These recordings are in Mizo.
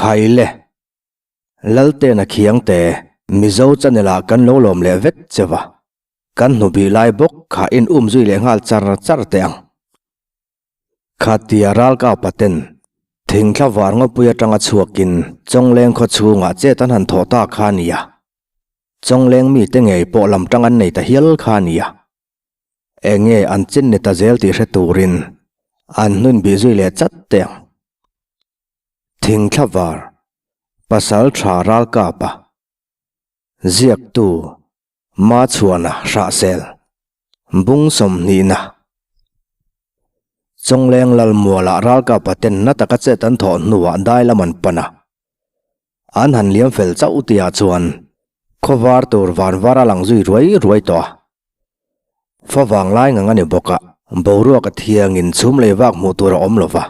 Khaile. Laltena Khiangte, Mizo channel ah kan lo lawm leh vek che va. Kan hnubih lai bawk kha in um zui leh nghal char char teh ang. Khatia ralkau paten thingthla var ngawpui atanga chhuakin Chawngleng khaw chhungah chet an han thawh ta kha a nia. Chawngleng mite ngei pawh lam tang an nei ta hial kha a nia. Eng nge an chin ni ta zel tih hre turin an hnun bih zui leh chat teh ang. Thingthla var, Pasal tha ralkapa, ziaktu Machhuana Hrahsel, Bung sawmhnihna, Chawngleng Lalmualah ralkapa ten na taka chet an thawh hnuah dai lam an pan a. An han liam fel chauh tihah chuan khawvar tur van var a lang zui ruai ruai tawh a. Favang lai ngang a ni bawk a, boruak a thiangin chhum lei vak hmuh tur a awm lo va.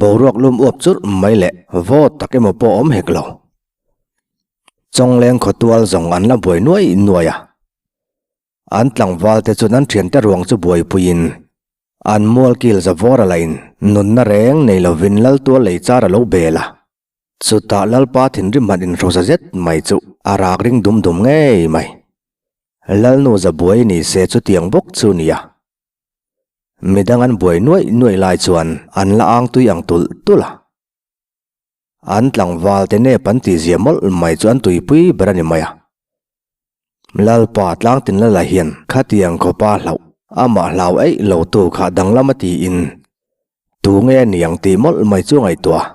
Boruak lum uap churh mai leh vawt tak emaw pawh a awm hek lo. Chawngleng khawtual zawng an la buai nuai nuai a. An tlangval te chuan an thiante ruang chu buaipuiin an mual kil za vawr a lain nunna reng nei lovin Laltual lei char a lo bel a. Chutah Lalpa thinrim han inhrosa zet mai chu a rak ring dum dum ngei mai. Lalnu za buai ni se chutiang bawk chu nia. Midang an buai nuaih nuaih lai chuan an la ang tui ang tulh tulh a. An tlangval te nep an tihzia mawlh mai chu an tuipui ber a ni mai a. Lalpa tlangtin lala hian khatiang khawpa hlauh amah hlau eih lo tu kha danglam a tiin tu nge a ni ang tih mawlh mai chu a ngaihtuah.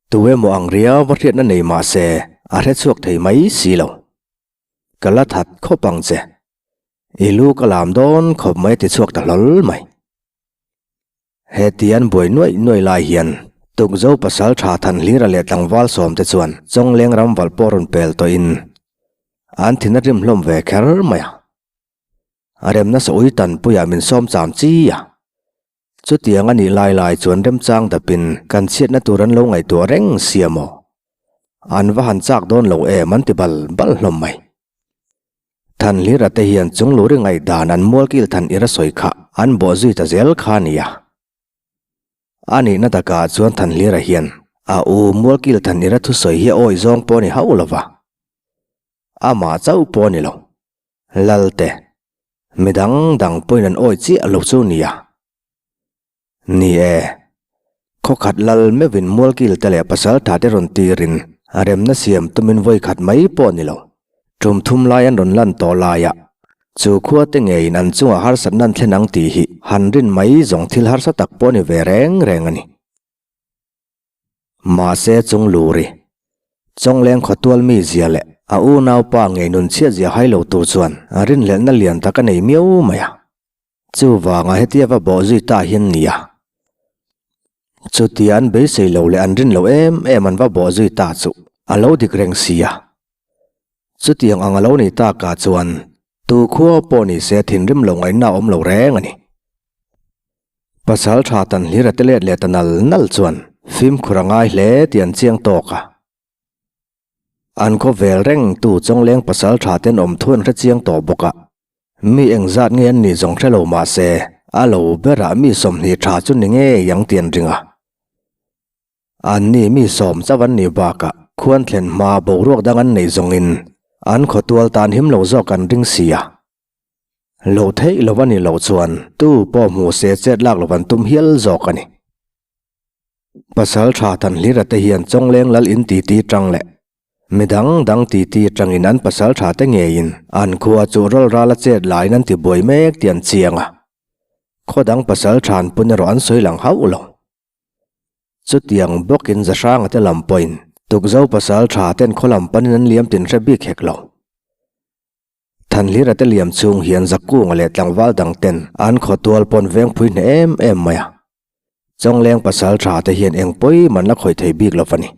Tu emaw ang riau va hriatna nei mah se a hre chhuak thei mai si lo. Ka la that khawp ang che. I lu ka lam dawn khawp mai a ti chhuak ta hlawl mai. Heti an buai nuaih nuaih lai hian Tukzo pasal tha Thanhlira leh tlangval sawmte chuan Chawngleng ram valh pawh rawn pel tawhin an thin a rim hlawm ve kher mai a. A remna sawi tanpuiah min sawm cham chi a. Chutiang a nih lai lai chuan remchang dapin kan chhiatna tur an lo ngaihtuah reng sia maw? An va han chak dawn lo em an ti bal bal hlawm mai. Thanhlira te hian chungluri ngaihdan an mualkil than ira sawi kha an bawh zui ta zel kha a nia. A nihna takah chuan Thanhlira hian a u mualkil than ira thusawi hi a awih zawng pawh a ni hauh lo va. Amah chauh pawh a ni lo. Lalte, midang dang pawhin an awih chiah lo chu nia. Ni e, khawkhat lal meuhin mualkil te leh pasal tha te rawn tirin a remna siam tumin vawi khat mai pawh a ni lo. Tum thum lai an rawn lan tawh laiah chu khua te ngeiin an chungah harsatna an thlen ang tih hi han rin mai zawng thil harsa tak pawh a ni ve reng reng a ni. Mahse chung luri, Chawngleng khawtual mi zia leh a unaupa ngei nun chhiat zia hai lo tur chuan a rinhlelhna lian tak a nei miau mai a. Chuvanga hetia va bawh zui ta hian nia. Chutia an beisei lo leh an rin lo em em an va bawh zui ta chu a lo dik reng si a. Chutiang ang a lo ni takah chuan tu khua pawh ni se thinrim lo ngaihna a awm lo reng a ni. Pasal tha tan hlir a te let leh ta nal nal chuan fimkhur a ngai hle tih an chiang tawk a. An khawvel reng tu Chawngleng pasal tha ten awm thu an hre chiang tawh bawk a. Mi engzat nge an nih zawng hre lo mah se a lo berah mi 20 tha chu ni ngei ang tih an ring a. Anni mi sawm chauh an nih bakah khuan thlen hma boruak dang an neih zawngin an khawtual tan him lo zawk an ring si a. Lo theih lo a nih loh chuan tu pawh hmuh se chet lak lo an tum hial zawk a ni. Pasal tha Thanhlira te hian Chawngleng lal in titi tang leh midang dang titi tangin an pasal tha te ngeiin an khua chu rawl ral a chet laiin an ti buai mek tih an chiang a. Khaw dang pasal than pun erawh an sawi lang hauh lo. Chutiang bawkin Zahranga te lam pawhin Tukzo pasal tha ten khaw lam panin an liam tin hre bik hek lo. Thanhlira te liam chung hian Zakunga leh tlangval dang ten an khawtual pawn veng phui hneh em em mai a. Chawngleng pasal tha te hian eng pawi man la khawih thei bik lo va ni.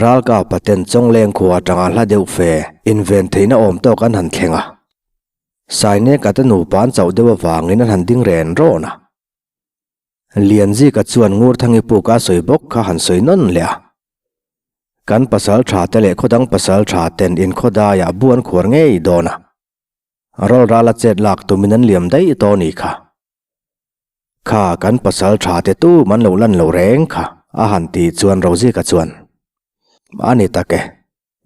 Ralkapa ten Chawngleng khua atanga hla deuh fe inven theihna awm tawk an han thleng a. Saineka te nupa an chauh deuh avangin an han ding ren rawn a. Lianzika chuan Ngurthangi puk a sawi bawk kha han sawi nawn leh a. Kan pasal tha te leh khawdang pasal tha ten inkhawdaiah bu an khuar ngei dawn a. Rawl ral a chet lak tumin an liam daih tawh a nih kha. Kha kan pasal tha te tu man lo lan lo reng kha. A han tih chuan Rozika chuan, A ni tak e,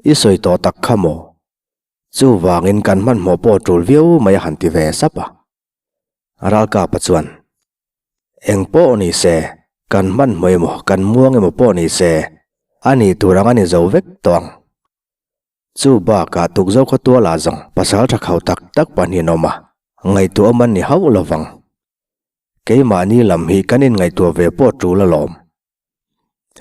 i sawi tawh tak kha maw? Chuvangin kan hmanhmawh pawh tul viau mai a han ti ve sap a. Ralkapa chuan, Eng pawh ni se, kan hmanhmawh emaw kan muang emaw pawh ni se, a nih tur ang a ni zo vek tawh ang. Chu bakah tukzo khaw tualah zawng pasal tha khau tak tak pahnih an awm a, ngaihtuah awm an ni hauh lo vang. Keimahni lam hi kan inngaihtuah ve pawh tul alawm.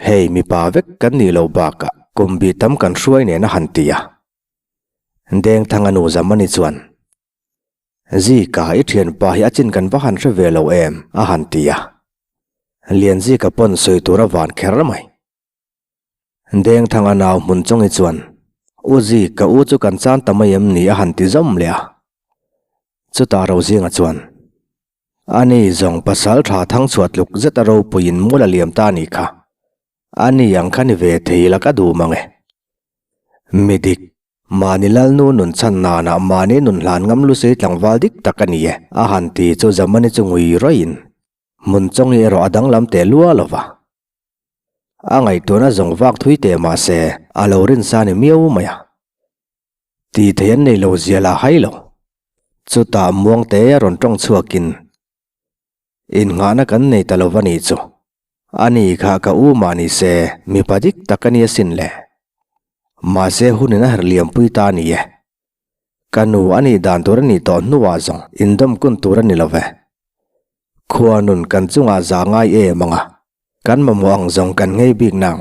Hei mipa vek kan nih loh bakah kum bi tam kan hruai nen a han ti a. Dengthanga nu Zamani chuan, Zika, i thianpa hi a chin kan va han hre ve lo em? a han ti a. Lianzika pawn sawi tur a van kher mai. Dengthanga nau hmun chungi chuan, U Zik, ka u chu kan chan ta mai em ni? a han ti zawm leh a. Chutah Rozinga chuan, Ani zawng pasal tha thang chhuah tluk zet a ropuiin mual a liam ta a nih kha. Ani ang kha ni ve thei ila ka duh mang e. Midik, mahni lalnu nun chhan nanah mahni nun hlan ngam lusei tlangval dik tak a ni e, a han ti chu Zamani chu ngui rawih-in hmun chawngi erawh a danglam teh lua lo va. A ngaihtuahna zawng vak thui teh mah se a lo rinsa ni miau mai a. Tih thei an nei lo zia lah hai lo. Chutah Muangte a rawn tawng chhuakin, Innghahna kan nei ta lo va nih chu. Ani kha ka u mah ni se mipa dik tak a ni asin le. Mahse hunin a herh liampui ta a ni e. Ka nu a nih dan tur a nih tawh hnuah zawng indawm kun tur a ni lo ve. Khua nun kan chungah za ngai em ang a, kan mamawh ang zawng kan ngei bik nang.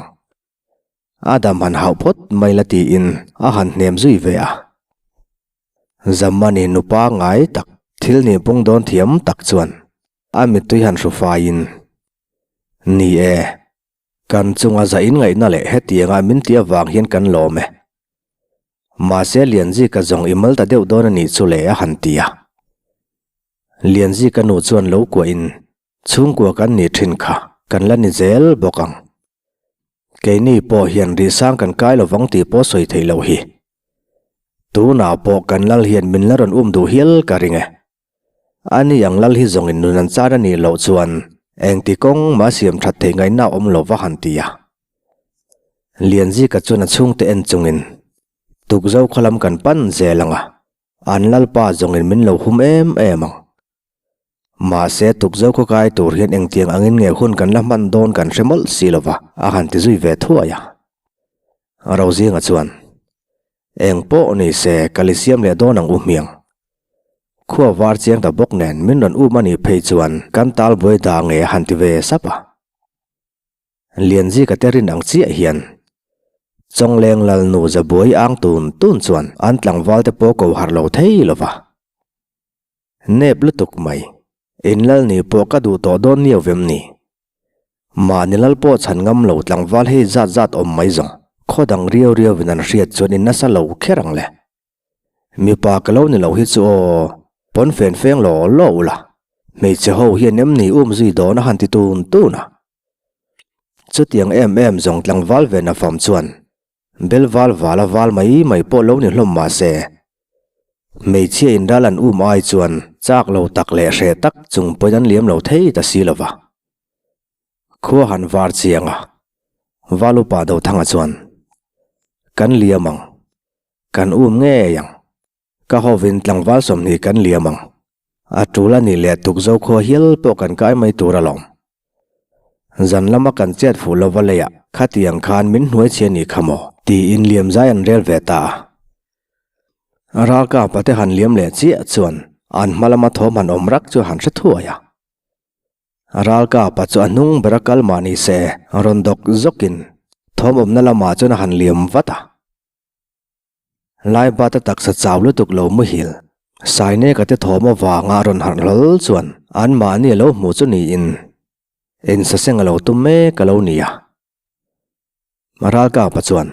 A dam han hauh phawt mai la tiin a han hnem zui ve a. Zamani nupa ngai tak, thil nih pung dawn thiam tak chuan a mittui han hru faiin, Ni e, Kan chunga za inngaihna leh hetianga min ti avang hian kan lawm e. Mahse Lianzika zawng i mal ta deuh dawn a nih chu le a han ti a. Lianzika nu chuan lo kuahin chhungkua kan nih thin kha kan la ni zel bawk ang. Keini pawh hian rihsang kan kai lovang tih pawh sawi theih loh hi. Tunah pawh kan lal hian min la rawn um duh hial ka ring e. Ani ang lal hi zawngin nun an chan a nih loh chuan engti kawng mah siam that theih ngaihna a awm lo va han ti a. Lianzika chuan a chhungte en chungin Tukzo khaw lam kan pan zel ang a, an lalpa zawngin min lo hum em em ang. Mahse Tukzo khaw kai tur hian engtiang angin nge hun kan la hman dawn kan hre mawlh si lo va a han ti zui ve thuai a. Rozinga chuan Eng pawh ni se ka li siam leh dawn ang u hmiang. Khua var chiang ta bawk nen min rawn um a nih phei chuan kan tal buai da nge a han ti ve sap a. Lianzika te rin ang chiah hian Chawngleng Lalnu Zabuai ang tun tun chuan an tlangval te pawh ko harh lo thei lo va. Nep lutuk mai. In lal ni pawh ka duh tawh dawn niau vem ni. Mahni lal pawh chhan ngam lo tlangval hei zat zat awm mai zawng khaw dang riau riau in an hriat chuan in nasa lo kher ang le. Mipa ka lo ni lo hi chu aw, pawn fen feng law law ula, hmeichhe ho hian em ni um zui dawn a han ti tun tun a. Chutiang em em zawng tlangval ve na fam chuan bel val val a val mai mai pawh lo ni hlawm mah se, hmeichhia in ral an um ai chuan chak lo tak leh hreh tak chung pawhin an liam lo thei ta si lo va. Khua han var chiang a, Val upa Dothanga chuan, Kan liam ang, kan um ngei ang, ka hovin tlangval 20 kan liam ang, a tul a nih leh tukzo khua hial pawh kan kai mai tur alawm. Zan lama kan chet fuh lova leiah khatiang khan min hnuai chhia nih kha maw? Tiin liam zai an rel ve ta a. Ralkapa te han liam leh chiah chuan an hma lama thawm han awm rak chu han hre thuai a. Ralkapa chu a hnung ber a kal mah ni se rawn dawk zawkin thawm awmna lamah chuan a han liam vat a. Laibata taksa chau lutuk lo muhil Saineka te thawm avanga rawn harh hlawl chuan anmahni a lo hmuh chu niin insaseng a lo tum mek a lo ni a. Ralkapa chuan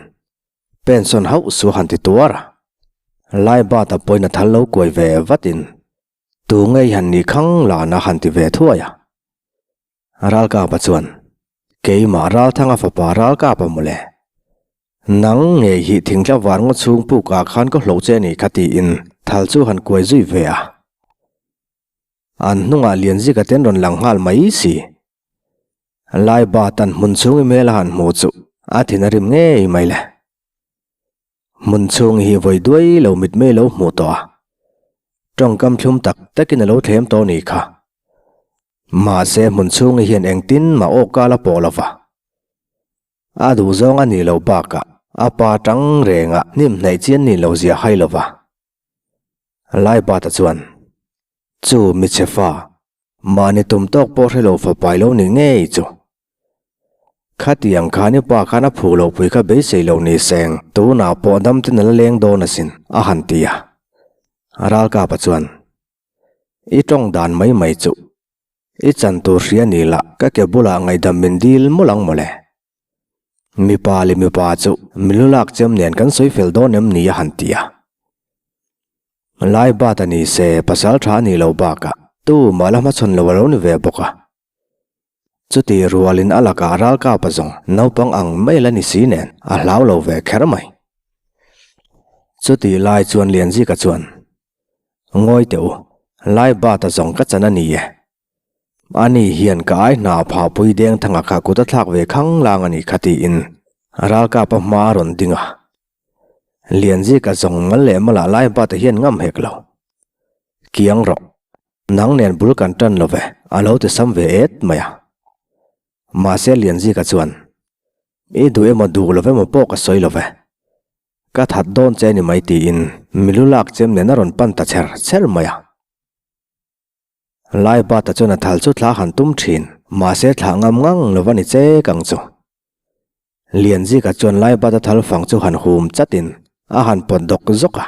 pension hauh su han ti tuar a. Laibata pawhin a thal lo kuai ve vatin Tu ngei han nih khang lan a han ti ve thuai a. Ralkapa chuan, Keimah Ralthanga fapa Ralkapa mawle. Nang ngei hi thingtla var ngaw chhung pukah khan ka hloh che a nih kha tiin thal chu han kuai zui ve a. An hnungah Lianzika ten rawn lang nghal mai si. Laibatan hmun chhungi hmel a han hmuh chu a thin a rim ngei mai le. Hmun chhungi hi vawi duai lo mitmei lo hmuh tawh a, tawngkam thlum tak takin a lo thlem tawh ni kha. Mahse hmun chhungi hian engtin mah awka la pawh lo va. A duhzawng a nih loh bakah a pa tang rengah hnim hnaih chian nih loh zia hai lo va. Laibata chuan, Chu michhe fa, Mahni tum tawk pawh hre lo fapai lo ni ngei chu. Khatiang khan i pa khan a phu loh pui kha beisei lo ni seng, tunah pawh dam ten a la leng dawn asin, a han ti a. Ralkapa chuan, I tawng dan mai mai chu. I chan tur hria ni lah ka ke bulah ngaihdam min dil mawlh ang mawle. Mipa leh mipa chu milu lak chem nen kan sawi fel dawn em ni a han ti a. Lai bat a ni se pasal tha a nih loh bakah tu mah la hmachhawn lo a lo ni ve bawk a. Chuti rualin a lakah ralkap a zawng naupang ang mai la ni si nen a hlau lo ve kher mai. Chuti lai chuan Lianzika chuan, Ngawi teh u, Lai bat a zawng ka chan a ni e. Ani hian ka ai hna phahpui deng thanga kha kut a thlak ve khang lang a nih kha tiin ralkap a hma a rawn ding a. Lianzika zawng mal leh malah lai bata hian ngam hek lo. Kiang rawh, nang nen bul kan tan lo ve, a lo ti sam ve et mai a. Mahse Lianzika chuan, I duh emaw duh lo emaw pawh ka sawi lo ve. Ka that dawn che ni mai tiin milu lak chem nen a rawn pan ta chher chher mai a. Laibata chuan a thal chu thla han tum thin, mahse thlah ngam ngang lo va ni chek ang chu. Lianzika chuan Laibata thal fang chu han hum chatin a han pawt dawk zawk a.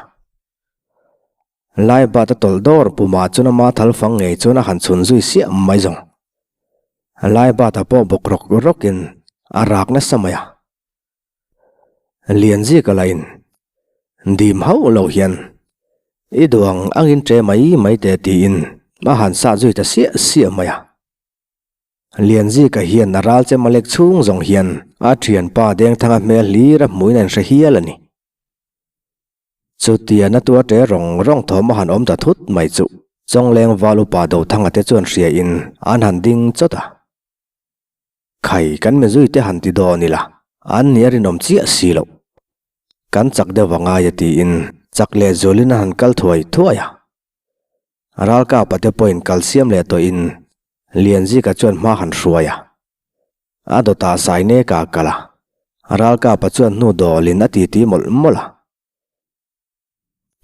Laibata tawlh dawr pumah chuan ama thal fang ngei chuan a han chhun zui siah mai zawng. Laibata pawh bawk rawk rawkin a rak nasa mai a. Lianzika lahin dim hauh loh hian i duh ang angin ṭe mai mai teh tiin a han sah zui ta siah siah mai a. Lianzika hian a ral chem a lek chhung zawng hian a ṭhianpa Dengthanga hmel hlir a hmuin a inhre hial a ni. Chutia na tua ṭe rawng rawng thawm a han awm ta thut mai chu Chawngleng Val upa Dothanga te chuan hriain an han ding chawt a. Khai, kan mizui te han ti dawn ila, an ni a rinawm chiah si loh. Kan chak deuh a ngai a tiin chak leh zualin a han kal thuai thuai a. Ralkapa te pawhin kal siam leh tawhin Lianzika chuan hma han hruai a. A dawtah Saineka a kal a, Ralkapa chuan hnu dawlin a titi mawlh mawlh a.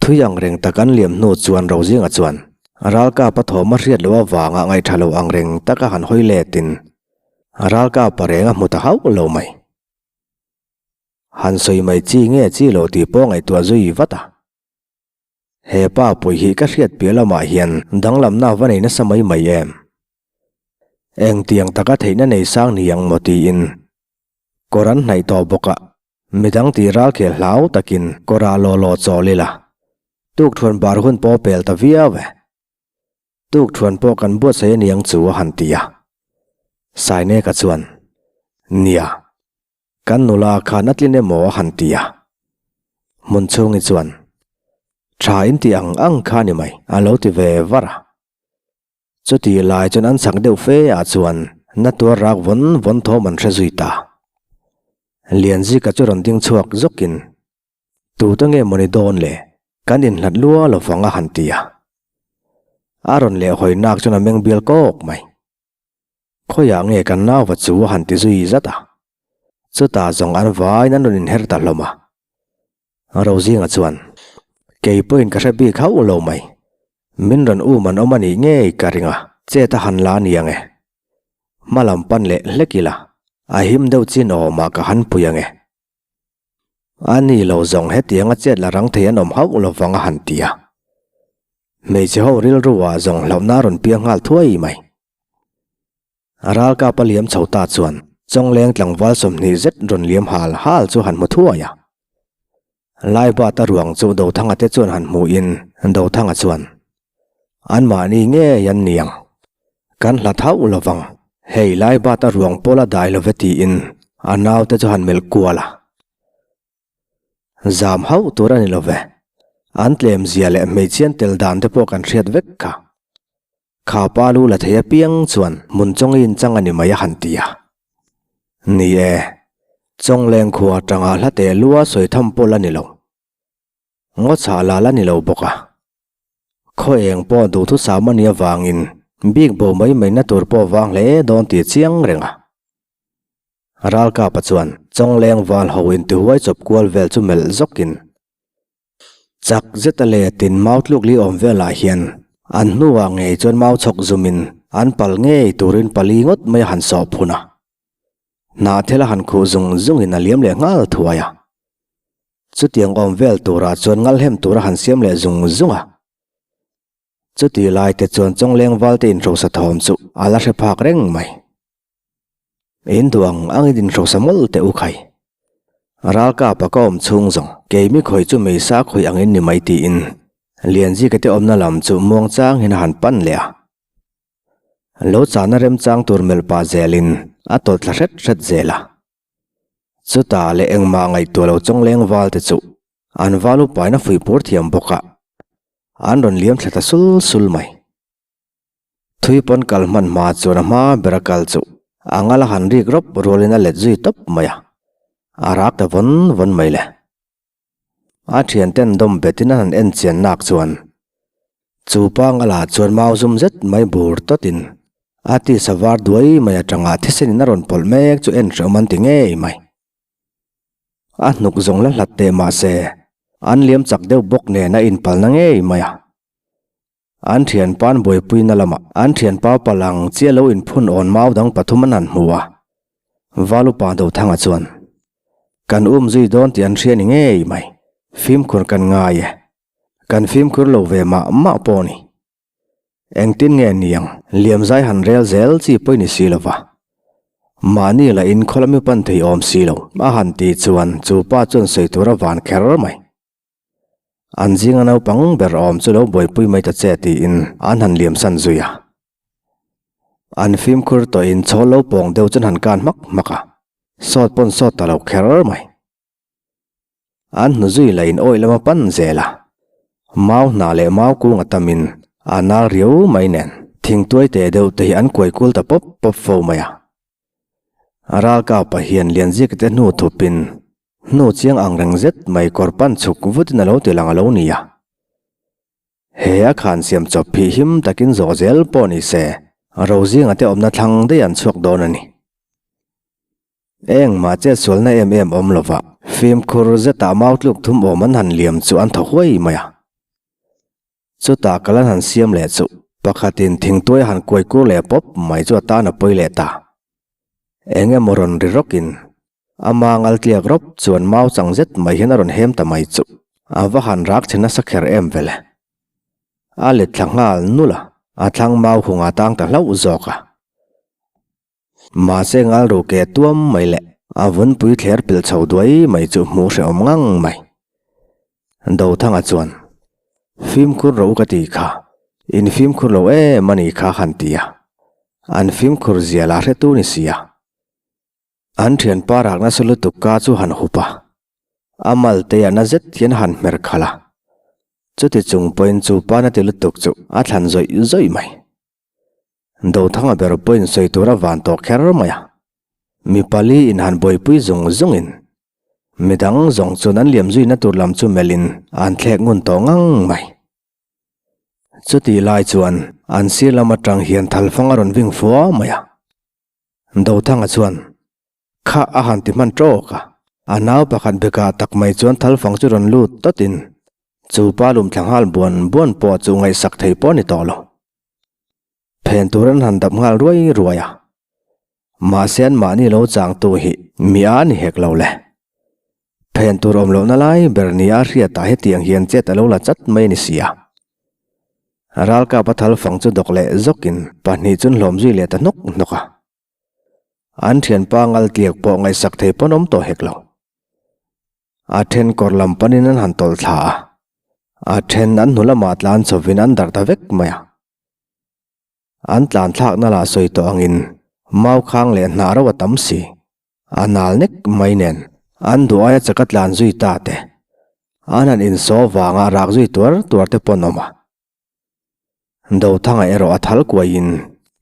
Thui ang reng tak an liam hnu chuan Rozinga chuan Ralkapa thawm a hriat loh avanga ngaihṭha lo ang reng taka han hawi letin Ralkapa reng a hmu ta hauh lo mai. Han sawi mai chi nge chi lo tih pawh ngaihtuah zui vat a. He pa pui hi ka hriat piah lamah hian danglamna va nei nasa mai mai em? Engtiang taka theihna nei sang ni ang maw tiin kawr an hnaih tawh bawk a. Midang tih ral khel hlau takin kawrah law law chawl ila. Tukthuan bar hun pawh pel ta viau e. Tukthuan pawh kan buatsaih a niang chu a han ti a. Saineka chuan, Nia, kan nula khan a tlin emaw a han ti a. Hmunchhungi chuan, Tha in tih ang ang kha ni mai, a lo ti ve var a. Chutih lai chuan an chak deuh fe ah chuan na tuar rak vawn vawn thawm an hre zui ta. Lianzika chu rawn ding chhuak zawkin, Tute nge mawni dawn le, kan inhlat lua lo vang a han ti a. A rawn leh hawi nak chuan a meng bial kawk mai. Khawiah nge kan nauva chu a han ti zui zat a. Chutah zawng an vaiin an rawn inher ta hlawm a. Rozinga chuan, Kei pawhin ka hre bik hauh lo mai. Min rawn um an awm a nih ngei ka ring a, chet a han la a ni ang e. Hma lam pan leh hlek ila, a him deuh chin awmah ka han pui ang e. A ni lo zawng hetianga chet la rang thei an awm hauh lo vang a han ti a. Hmeichhe ho rilru ah zawng hlauhna a rawn piang nghal thuai mai. A ralkap a liam chho ta chuan Chawngleng tlangval 20 zet rawn liam hal hal chu han hmu thuai a. Laibata ruang chu Dothanga te chuan han hmuhin Dothanga chuan, Anmahni ngei an ni ang. Kan hlat hauh lo vang. Hei Laibata ruang pawh la dai lo ve tiin a naute chu han melh kual a. Zam hauh tur a ni lo ve. An tlem zia leh hmeichhian tel dan te pawh kan hriat vek kha. Kha pa lu la thei apiang chuan hmun chawng i inchang a ni mai a han ti a. Ni e, Chawngleng khua atanga hla teh lua sawi tham pawh la ni lo. Ngaw chhah la la ni lo bawk a. Khaw eng pawh duhthusam a nih avangin bik bo mai mai na tur pawh vang hle dawn tih chiang reng a. Ralkapa chuan Chawngleng val ho intihuai chawp kual vel chu melh zawkin Chak zeta letin mau tluk li awm velah hian an hnuah ngei chuan mau chhawk zumin an pal ngei turin pali ngawt mai a han sawh phun a. Hnahthel a han khuh zung zungin a liam leh nghal thuai a. Chutiang awm vel turah chuan ngalhem tur a han siam leh zung zung a. Chutih lai te chuan Chawngleng valte inhrosa thawm chu a la hre phak reng mai. In duh ang angin inhrosa mawlh teh u khai. Ralkapa ka awm chhung zawng keimi khawih chu meisa khawih angin ni mai tiin Lianzika te awmna lam chu muang chang hian a han pan leh a. Lo chahna remchang tur melh pah zelin a tawlh thla hret hret zel a. Chutah leh engmah ngaihtuah lo Chawngleng valte chu an val upain a fuihpur thiam bawk a, an rawn liam thla ta sul sul mai. Thui pawn kal hman hma chuan a hma ber a kal chu a ngal a han rik rawp rualin a let zui tawp mai a, a rak ta vawn vawn mai le. A thianten dawm betin a han en chian nak chuan chu pa ngalah chuan mau zum zet mai bur tawtin a tisa var duai mai atanga thisenin a rawn pawlh mek chu en hrehawm an ti ngei mai. A hnuk zawng la hlat teh mahse an liam chak deuh bawk nen a inpalna ngei mai a. An thianpa'n buaipuina lamah an thianpa palang chiah lo inphun awn mau dang pathum an han hmu a. Valupa Dothanga chuan, Kan um zui dawn tih an hria ni ngei mai. Fimkhur kan ngai e. Kan fimkhur lo ve mah mah pawh ni. Engtin nge niang, liamzai han rel zel chi pawh i ni si lo va. Mahni lah in khaw lami pan thei awm si lo, a han tih chuan chu pa chuan sawi tur a van kher mai. An zinga naupang ber awm chu lo buaipui mai ta che tiin an han liamsan zui a. An fimkhur tawhin chhawl lo pawng deuh chuan han kan hmak hmak a, sawt pawn sawt ta lo kher mai. An hnu zui lah in awih lama pan zel a, mau hna leh mau kung a tamin a nal riau mai nen thingtuai teh deuh te hi an kuai kul ta pawp pawp fo mai a. Ralkapa hian Lianzika te hnu thupin Hnu chiang ang reng zet mai kawr pan chhuk vutin a lo ti lang a lo ni a. He a khan siam chawp phih him takin zawh zel pawh ni se, Rozinga te awmna thlang daih an chhuak dawn a ni. Engmah chetsualna em em awm lova fimkhur zetah mau tluk thum awm an han liam chu an thaw huai mai a. Chutah kal an han siam leh chu pakhatin thingtuai a han kuai kur leh pawp mai chu a tan a pawi leh ta. Eng emaw rawn ri rawkin ama ngal tliak rawp chuan mau chang zet mai hian a rawn hem ta mai chu a va han rak chhe nasa kher em vele. A let thla nghal nul a, a thlang mau hung a tang ta hlauh zawk a. Mahse ngal ru ke tuam mai leh a vunpui thler pilh chho duai mai chu hmuh hrehawm ngang mai. Dothanga chuan, Fimkhur ro ka ti kha, in fimkhur lo em a ni kha han ti a. An fimkhur zia la hretu ni si a. An thianpa rak nasa lutuk ka chu han hup a. A malte a na zet hian han hmer khalh a. Chuti chung pawhin chu pa na ti lutuk chu a thlan zawih zawih mai. Dothanga ber pawhin sawi tur a van tawh kher mai a, mi pali in han buaipui zung zungin midang zawng chuan an liam zuina tur lam chu melhin an thlek ngun tawh ngang mai. Chutih lai chuan an sir lam atang hian thalfang a rawn ving fua mai a, Dothanga chuan kha a han ti hman tawk a, a nau pakhat bekah tak mai chuan thalfang chu rawn lut tawtin chu pa lum thla nghal buan buan pawh chu ngaihsak thei pawh a ni tawh lo. Phen tur an han dap nghal ruai ruai a, mahse an mahni lo changtu hi mi a ni hek lo le. Phen tur awm lohna lai ber nia hriatah hetiang hian chet a lo la chat mai a ni si a. Ralkap a thal fang chu dawk leh zawkin pahnih chun hlawm zui leh ta hnawk hnawk a. An thianpa ngal tliak pawh ngaihsak thei pawn awm tawh hek lo. A then kawr lam panin an han tawlh thla a, a then an hnu lamah tlan chhovin an darh ta vek mai a. An tlan thlakna lah sawi tawh angin mau khang leh hnah ro a tam si, a nal nek mai nen an duh aia chaka tlan zui ta te, an han insaw vanga rak zui tuar tuar te pawh an awm a. Dothanga erawh a thal kuaiin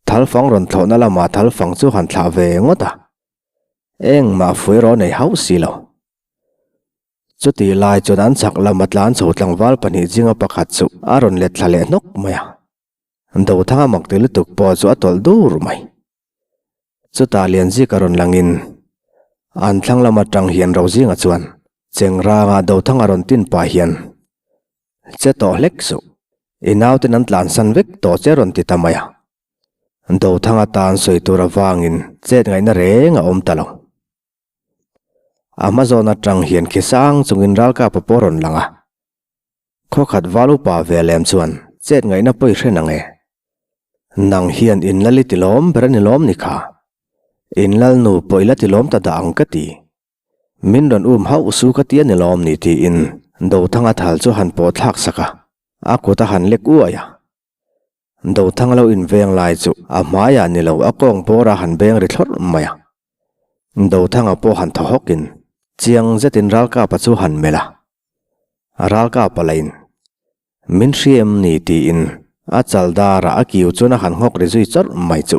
thalfang rawn thlawhna lamah thalfang chu han thlah ve ngawt a. Engmah fuih rawh nei hauh si lo. Chutih lai chuan an chhak lama tlan chho tlangval pahnih zinga pakhat chu a rawn let thla leh hnawk mai a. Dothanga mak ti lutuk pawh chu a tawlh dur mai. Chutah Lianzika rawn langin an thlang lam atang hian Rozinga chuan Chengranga Dothanga rawn tin pah hian Che tawh hlek suh, i nauten an tlansan vek tawh che rawn ti ta mai a. Dothanga tan sawi tur avangin chet ngaihna reng a awm ta lo. A hma zawn atang hian khi sang chungin ralkapa pawh rawn lang a. Khawkhat val upa ve lem chuan chet ngaihna pawi hre nang e. Nang hian in lal i tilawm ber a ni lawm ni kha. In lal nu pawh i la tilawm ta dah ang ka ti. Min rawn um hauh su ka ti a ni lawm ni tiin Dothanga thal chu han pawh thlak sak a, a kut a han lek uai a. Dothang lo inveng lai chu a hmaiah ni lo a kawng bawr a han beng ri thlawrh mai a. Dothanga pawh han thaw hawkin chiang zetin Ralkapa chu han melh a. Ralkapa lain, Min hria em ni? tiin a chal darah a kiu chuan a han nghawk ri zui chawrh mai chu.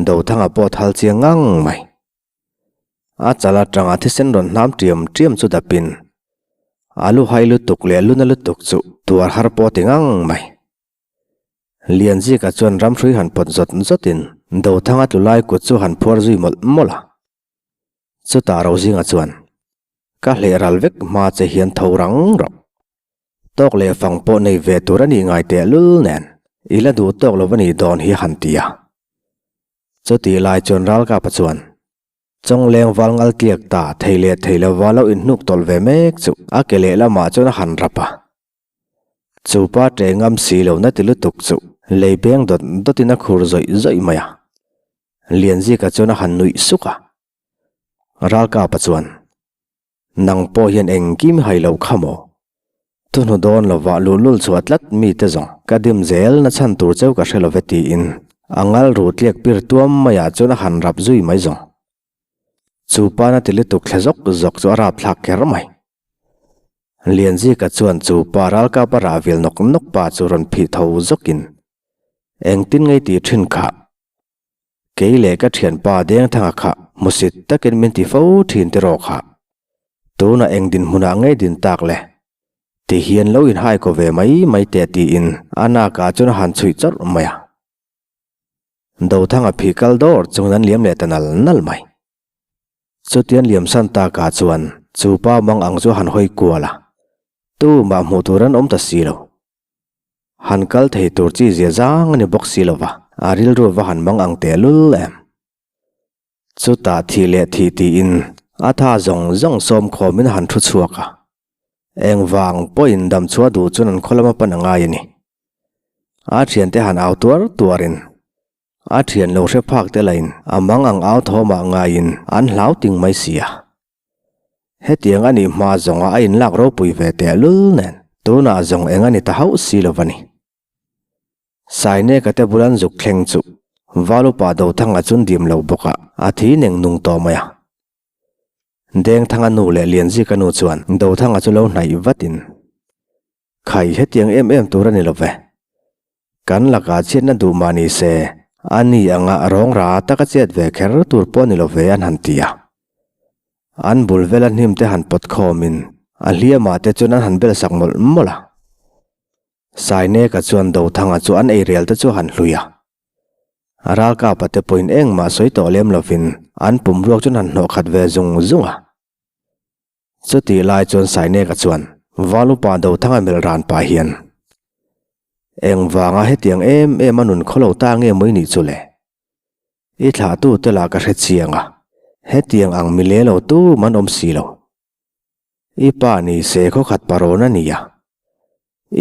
Dothanga pawh thal chiang ngang mai. A chal atanga thisen rawn hnam ṭiam ṭiam chu dapin a lu hai lutuk leh luna lutuk chu tuar har pawh ti ngang mai. Lianzika chuan ramhrui han pawt zawt zawtin Dothanga tlu lai kut chu han phuar zui mawlh mawlh a. Chutah Rozinga chuan, Ka hleh ral vek hma che hian tho rang rawh. Tawk leh fang pawh nei ve tur a nih ngai teh lul nen i la duh tawk lo a nih dawn hi han ti a. Chutih lai chuan Ralkapa chuan, Chawngleng val ngal tliak ta thei leh thei lova lo inhnuk tawlh ve mek chu a ke lehlamah chuan a han rap a. Chu pa ṭe ngam si lo na ti lutuk chu lei beng dawt dawtin a khur zawih zawih mai a. Lianzika chuan a han nuih suk a. Ralkapa chuan, Nang pawh hian engkim hai lo kha maw? Thuhnu dawn lovah luhlul chhuah tlat mite zawng ka dim zel na chhan tur cheu ka hre love tiin a ngal ru tliak pir tuam maiah chuan a han rap zui mai zawng. Chu pa na ti lutuk thla zawk zawk chu a rap thlak kher mai. Lianzika chuan chu pa ralkap a rah vil nawk nawk pa chu rawn phih tho zawkin engtin ngei tih thin kha Kei leh ka thianpa Dengthanga kha hmusit takin min ti fo thin tiraw kha. Tunah eng dinhmunah ngei din tak le? Ti hian lo inhai ko ve mai mai teh tiin a nakah chuan a han chhuih chawrh mai a. Dothanga phih kal dawr chungin an liam leh ta nal nal mai. Chutian liamsan takah chuan chu pa mang ang chu a han hawi kual a, tumah hmuh tur an awm ta si lo. Han kal thei tur chi zia zang a ni bawk si lova, a rilru va han mang ang teh lul em. Chutah thih leh thih tiin a tha zawng zawng sawm khawmin a han thu chhuak a. Engvang pawhin dam chhuah duh chuan an khaw lama pan a ngai a ni. A thiante han au tuar tuarin a thian lo hre phak te lain a mang ang au thawmah ngaiin an hlau ting mai si a. Hetiang a nih hma zawnga a inlak ropui ve teh lul nen tunah zawng eng a ni ta hauh si lo va ni. Saineka te bul an zuk thleng chu Valupa Dothanga chun dim lo bawk a, a thi neng nung tawh mai a. Dengthanga nu leh Lianzika nu chuan Dothanga chu lo hnaih vatin, Khai hetiang em em tur a ni lo ve. Kan lakah chhiatna duh mah ni se, a ni anga rawng ra taka chet ve kher tur pawh ni lo ve an han ti a. An bul vela hnim te han pawt khawmin a hliamah te chuan an han bel sak mawlh mawlh a. Saineka chuan Dothanga chu an eirel te chu a han hlui a. Ralkapa te pawhin engmah sawi tawh lem lovin an pumruak chuan han hnawh khat ve zung zung a. Chutih lai chuan Saineka chuan Valupa Dothanga melh ran pah hian, Engvanga hetiang em em a nun khawlo ta nge maw i nih chu le? I thlahtu te lah ka hre chiang a, hetiang ang mi le lo tu man awm si lo. I pa ni se khawkhat parawn a ni a,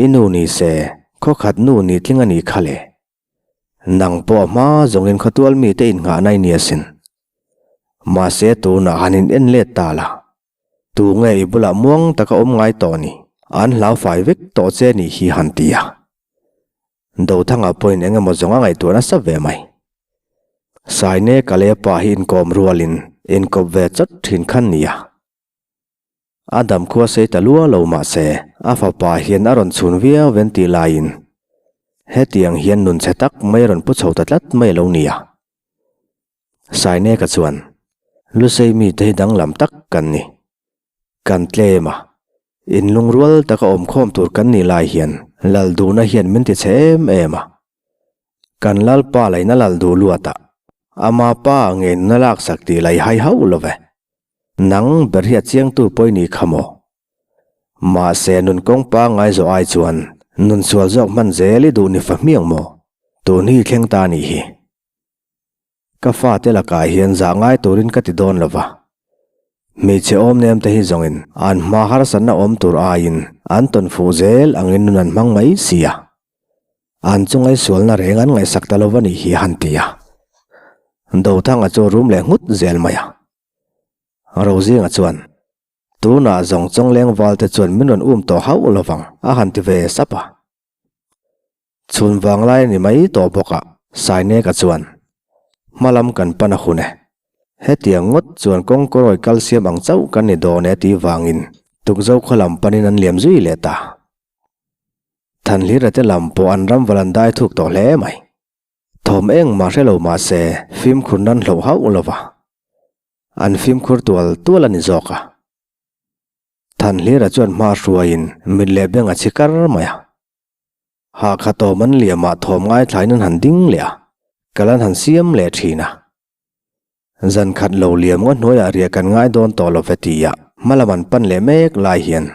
i nu ni se khawkhat nu ni tling a nih kha le. Nang pawh hma zawngin khawtual mite innghahna i ni asin. Mahse tunah han in en let ta la. Tu nge i bulah muang taka awm ngai tawh ni? An hlau fai vek tawh che nih hi han ti a. Dothanga pawhin eng emaw zawng a ngaihtuah nasa ve mai. Saine Kalepa hi inkawm rualin inkawp ve chawt thin khan nia. A dam khua sei ta lua lo mah se, a fapa hian a rawn chhun viau ven tih laiin hetiang hian nun chhe tak mai a rawn pu chho ta tlat mai a lo ni a. Saineka chuan, Lusei mite hi danglam tak kan ni. Kan tlem a, inlungrual taka awmkhawm tur kan nih lai hian Lalduhna hian min ti chhe em em a. Kan Lalpa laina lal duh luat a, ama pa nge nuna laksak tih lai hai hauh lo ve. Nang ber hi a chiangtu pawh i nih kha maw? Mahse nun kawng pangngai zawh ai chuan nun sual zawk hman zel i duh ni fa hmiang maw? Tun hi thleng ta nih hi. Ka fate lakah hian zah ngai turin ka ti dawn lo va. Hmeichhe awm nem te hi zawngin an hma harsatna awm tur aiin an tawn fuh zel angin nun an hmang mai si a. An chu ngaihsualna reng an ngaihsak ta lo va nih hi a han ti a. Dothanga chu a rum leh nghut zel mai a. Rozinga chuan, Tunah zawng chawngleng valte chuan min rawn um tawh hauh lo vang, a han ti ve sap a. Chhun vanglai a ni mai tawh bawk a, Saineka chuan, Hma lam kan pan a hun e. Hetiang ngawt chuan kawngkawrawi kal siam ang chauh kan ni dawn e tih vangin Tukzo khaw lam panin an liam zui leh ta. Thanhlira te lam pawh an ram val an dai thuk tawh hle mai. Thawm engmah hre lo mah se fimkhur nan hloh hauh lo va. An fimkhur tual tual a ni zawk a. Thanhlira chuan hma hruaiin mit leh beng a chhi kar mai a. Hakha tawm an liamah thawm ngaithlain an han ding leh a, kal an han siam leh thin a. Zan khat lo liam ngaw hnuaiah riah kan ngai dawn tawh lo ve tia hma lam an pan leh mek lai hian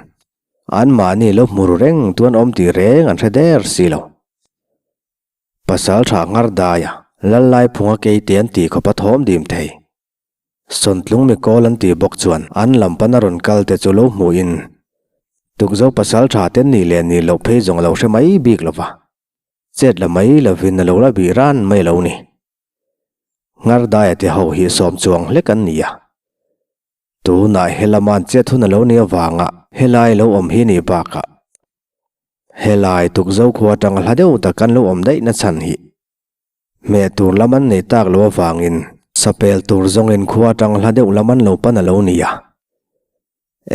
anmahni lo hmu ru reng tuan awm tih reng an hre der si lo. Pasal tha nghar daia lal lai phunga keite an tih khawp a thawm dim thei. Sawntlung mikawl an tih bawk chuan an lam pana rawn kal te chu lo hmuhin Tukzo pasal tha te nih leh nih loh phei zawng a lo hre mai bik lo va, chet la mai lovin a lo la bih ran mai lo ni. Nghar daia te ho hi sawm chuang hlek an ni a. Tunah helama'n chet hun a lo nih avanga helai lo awm hi nih bakah helai Tukzo khua atanga hla deuh tak an lo awm daih na chhan hi Hmeh tur lam an nei tak lo avangin sapel tur zawngin khua atang hla deuh lam an lo pan a lo ni a.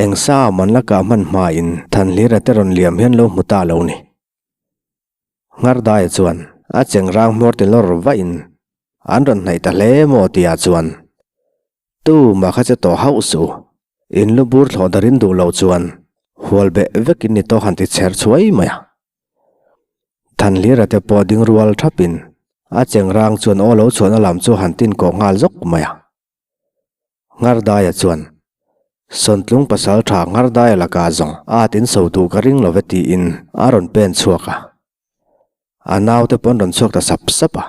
Eng sa man la kah hman hmain Thanhlira te rawn liam hian lo hmu ta lo ni. Nghar Daia chuan a cheng rang hmawr ti lawr vahin an rawn hnaih ta hle maw tihah chuan tu mah kha che tawh hauh suh in lu bur thlawh darin duh loh chuan hual beh vekin ni tawh han ti chher chhuai mai a. Thanhlira te pawh ding rual thapin a cheng rang chuan aw lo chhuahna lam chu han tin kawh nghal zawk mai a. Nghar Daia chuan, Sawntlung pasal tha Nghar Daia lakah zawng a tin so duh ka ring lo ve tiin a rawn pen chhuak a. A naute pawh an rawn chhuak ta sap sap a.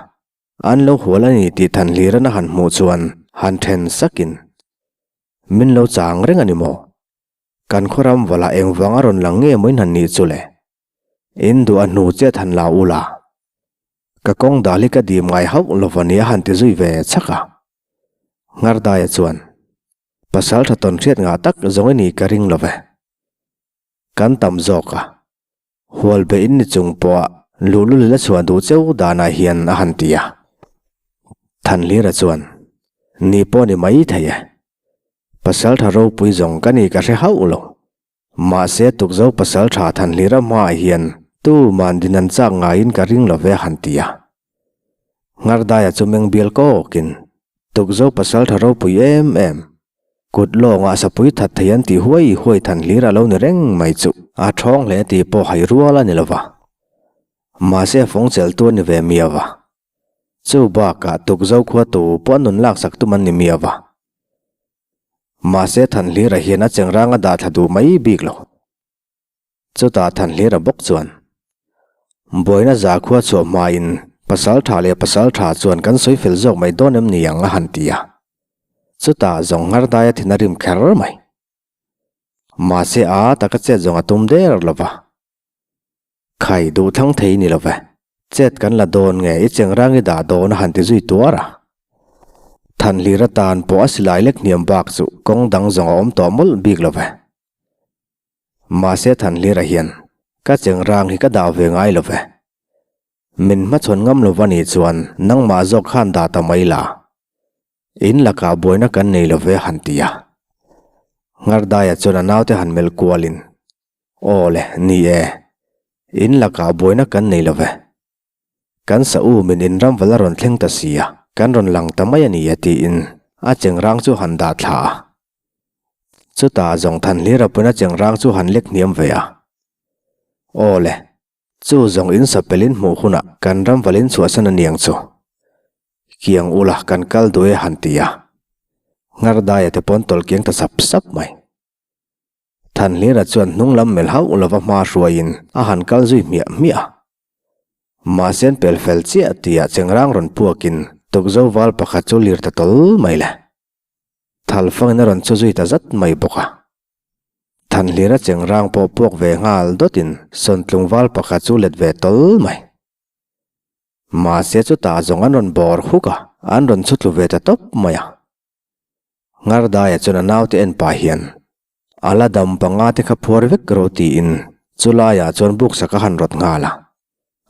An lo hual a ni tih Thanhlirana han hmuh chuan han then sakin, Min lo chang reng a ni maw? Kan khawram valah engvang a rawn lang nge maw in han nih chu le? In duh a hnu chet han la u la. Ka kawng dal hi ka dim ngai hauh lo va nia han ti zui ve chhak a. Nghar Daia chuan, Pasal tha tawn hriat ngah tak zawng i nih ka ring lo ve. Kan tam zawk a. Hual be in ni chung pawha luhlul la chhuah duh cheu danah hian a han ti a. Thanhlira chuan, Ni pawh ni mai thei e. Pasal tha ropui zawng ka nih ka hre hauh lo. Mahse Tukzo pasal tha Thanhlira hmaah hian tu man din an chak ngaiin ka ring lo ve a han ti a. Nghar Daia chu meng bial kawkin Tukzo pasal tha ropui em em, kut lawngah sapui that thei an tih huai huai Thanhlira lo ni reng mai chu a thawng hle tih pawh hai rual a ni lo va. Mahse fawng cheltu a ni ve miau va. Chu bakah Tukzo khua tu pawh a nun laksak tum an ni miau va. Mahse Thanhlira hian a chengrang a dah thla duh mai bik lo. Chutah Thanhlira bawk chuan, Buaina zakhua chhuah hmain pasal tha leh pasal tha chuan kan sawi fel zawk mai dawn em ni ang a han ti a. Chutah zawng nghar daia thin a rim kher mai. Mahse a taka chet zawng a tum der lo va. Khai duh thlang thei ni lo ve. Chet kan la dawn nge i chengrang i dah dawn a han ti zui tuar a. Thanhlir atan pawh a silai lek hniam bak chu kawng dang zawng a awm tawh mawlh bik lo ve. Mahse Thanhlira hian ka chengrang hi ka dah ve ngai lo ve. Min hmachhawn ngam lo va nih chuan nangmah zawk khan dah ta mai la. In lakah buaina kan nei lo ve han ti a. Nghar Daia chuan a naute han melh kualin, Aw le, ni e. In lakah buaina kan nei lo ve. Kan sa u min in ramval a rawn thleng ta si a, kan rawn lang ta mai a ni e tiin a chengrang chu han dah thla a. Chutah zawng Thanhlira pawn a chengrang chu han lek hniam ve a. Aw le, chu zawng in sapelin hmuh hunah kan ram valin chhuahsan a niang chu. Kiang ula kan kal duh e han ti a. Ngardaia te pawn tawlh kiang ta sap sap mai. Thanhlira chuan hnung lam melh hauh lova hma hruaiin a han kal zui hmiah hmiah a. Mahse an pel fel chiah tihah chengrang rawn puakin tukzo val pakhat chu lir ta tawl mai le. Thalfangin a rawn chu zui ta zat mai bawk a. Thanhlira chengrang pawh puak ve nghal dawtin sawntlung val pakhat chu let ve tawl mai. Mahse chutah zawng an rawn bawr huk a, an rawn chhutlu ve ta tawp mai a. Ngardaia chuan a naute en pah hian, A la dam panga te kha phuar vek rawh tiin chu laiah chuan buk sak a han rawt nghal a,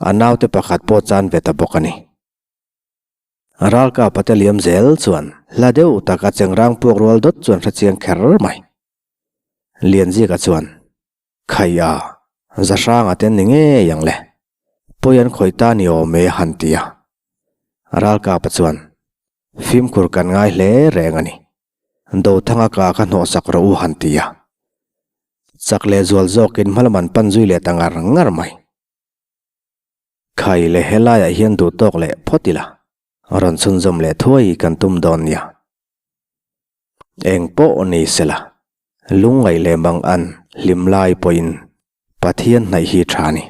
a naute pakhat pawh chan ve ta bawk a ni. Ralkapa te liam zel chuan hla deuh tak a chengrang puak rual dawt chuan hrechiang kher mai. Lianzika chuan, Khai a, Zahranga te an ni ngei ang le. Pawi an khawih ta ni awm e han ti a. Ralkapa chuan, Fimkhur kan ngai hle reng a ni. Dothanga ka kha hnawhsak rawh u han ti a. Chak leh zual zawkin hmalam an pan zui leh ta ngar ngar mai. Khai leh helaiah hian duhtawk leh phawt ila, rawn chhunzawm leh thuai kan tum dawn nia. Eng pawh ni sela, lungngaih leh mang an hlim lai pawhin Pathian hnaih hi tha a ni.